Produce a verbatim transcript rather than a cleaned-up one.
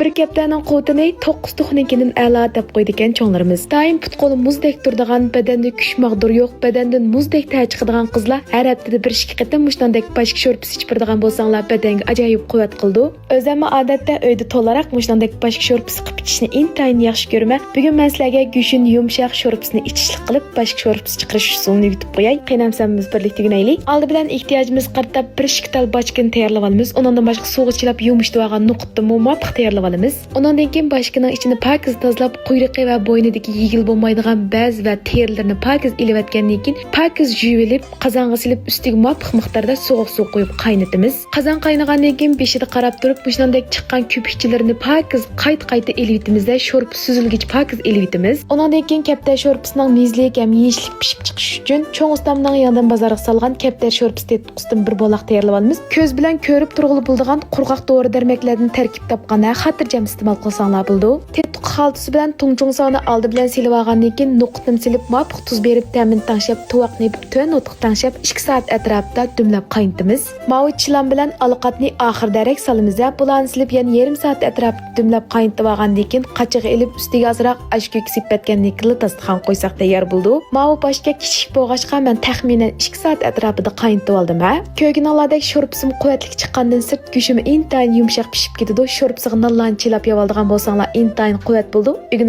بىر كەپتەرنىڭ قۇۋۋىتىنى توققۇز تۇخنىڭكىدىن ئەلا دەپ قويىدىكەن چوڭلىرىمىز. دائىم پۇت-قولى مۇزدەك تۇرىدىغان، بەدەندە كۈچ ماغدۇر يوق، بەدەندىن مۇزدەك تەر چىقىدىغان قىزلار ھەر ھەپتىدە بىر ئىككى قېتىم مۇشۇنىڭدەك باشكا شورپىسى ئىچىپ بېرىدىغان بولساڭلار، بەدەنگە ئاجايىپ قۇۋۋەت قىلىدۇ. ئۆزەممۇ ئادەتتە ئۆيدە تولىراق مۇشۇنىڭدەك باشكا شورپىسى قىلىپ ئىچىشنى ئىنتايىن ياخشى كۆرىمەن. بۈگۈن مەن سىلەرگە گۆشىنى يۇمشاق، شورپىسىنى ئىچىشلىك قىلىپ، باشكا شورپىسى چىقىرىش ئۇسۇلىنى ئۆگىتىپ قوياي. قېنى ئەمسە ھەممىمىز بىرلىكتە ئۆگىنەيلى. ئالدى بىلەن ئېھتىياجىمىزغا قارىتا بىر ئىككى تال باچكىنى تەييارلىۋالىمىز. ئۇنىڭدىن باشقا سۇغا چىلاپ يۇمشىتىۋالغان نوقۇتتىنمۇ مۇۋاپىق تەييارلىۋالىمىز. ئۇنىڭدىن كېيىن باشكىنىڭ ئىچىنى پاكىز تازىلاپ، قۇيرۇقى ۋە بوينىدىكى يېگىلى بولمايدىغان بەز ۋە تېرىلىرىنى پاكىز ئېلىۋەتكەندىن كېيىن، پاكىز يۇيۇۋېلىپ، قازانغا سېلىپ، ئۈستىگە مۇۋاپىق مىقداردا سوغۇق سۇ قۇيۇپ قاينىتىمىز. قازان قاينىغاندىن كېيىن بېشىدا قاراپ تۇرۇپ، مۇشۇنىڭدەك چىققان كۆپۈكچىلىرىنى پاكىز قايتا-قايتا ئېلىۋېتىمىزدە، شورپا سۈزۈلگىچە پاكىز ئېلىۋېتىمىز. ئۇنىڭدىن كېيىن كەپتەر شورپىسىنىڭ مېزىلىك ھەم يېيىشلىك پىشىپ چىقىشى ئۈچۈن، چوڭ ئۇستامنىڭ يېڭىدىن بازارغا سالغان كەپتەر شورپىسى تېتىتقۇسىدىن بىر بولاق تەييارلىۋالىمىز. كۆز بىلەن كۆرۈپ تۇرغىلى بولىدىغان قۇرغاق دورا-دەرمەكلەردىن تەركىب تاپقان ھە خاتىرجەم ئىستېمال قىلساڭلار بولىدۇ. تېتىتقۇ خالتىسى بىلەن تۇڭچۇڭساۋنى ئالدى بىلەن سېلىۋالغاندىن كېيىن، نوقۇتنى سېلىپ، مۇۋاپىق تۇز بېرىپ، تەمىنى تەڭشەپ، تۇۋاقنى يېپىپ، تۆۋەن ئوتقا تەڭشەپ، ئىككى سائەت ئەتراپىدا دۈملەپ قاينىتىمىز. ماۋۇ چىلان بىلەن ئالاقاتنى ئاخىرىدەرەك سالىمىز ھە. بۇلارنى سېلىپ، يەنە يېرىم سائەت ئەتراپىدا دۈملەپ قاينىتىۋالغاندىن كېيىن، قاچىغا ئېلىپ، ئۈستىگە ئازراق ئاش كۆكى سېپىپ بەرگەندىن كېيىنلا داستىخانغا قويساق تەييار بولىدۇ. ماۋۇ باش كەك كىچىك بولغاچقا، مەن تەخمىنەن ئىككى سائەت ئەتراپىدا قاينىتىۋالدىم ھە. كۆرگىنىڭلاردەك شورپىسىمۇ قۇۋۋەتلىك چىققاندىن سىرت، گۆشىمۇ ئىنتايىن يۇمشاق پىشىپ كېتىدۇ. شورپىسىغا نانلارنى چىلاپ يەۋالىدىغان بولساڭلار، ئىنتايىن قۇۋۋەت بولىدۇ. ئۆگىنىپ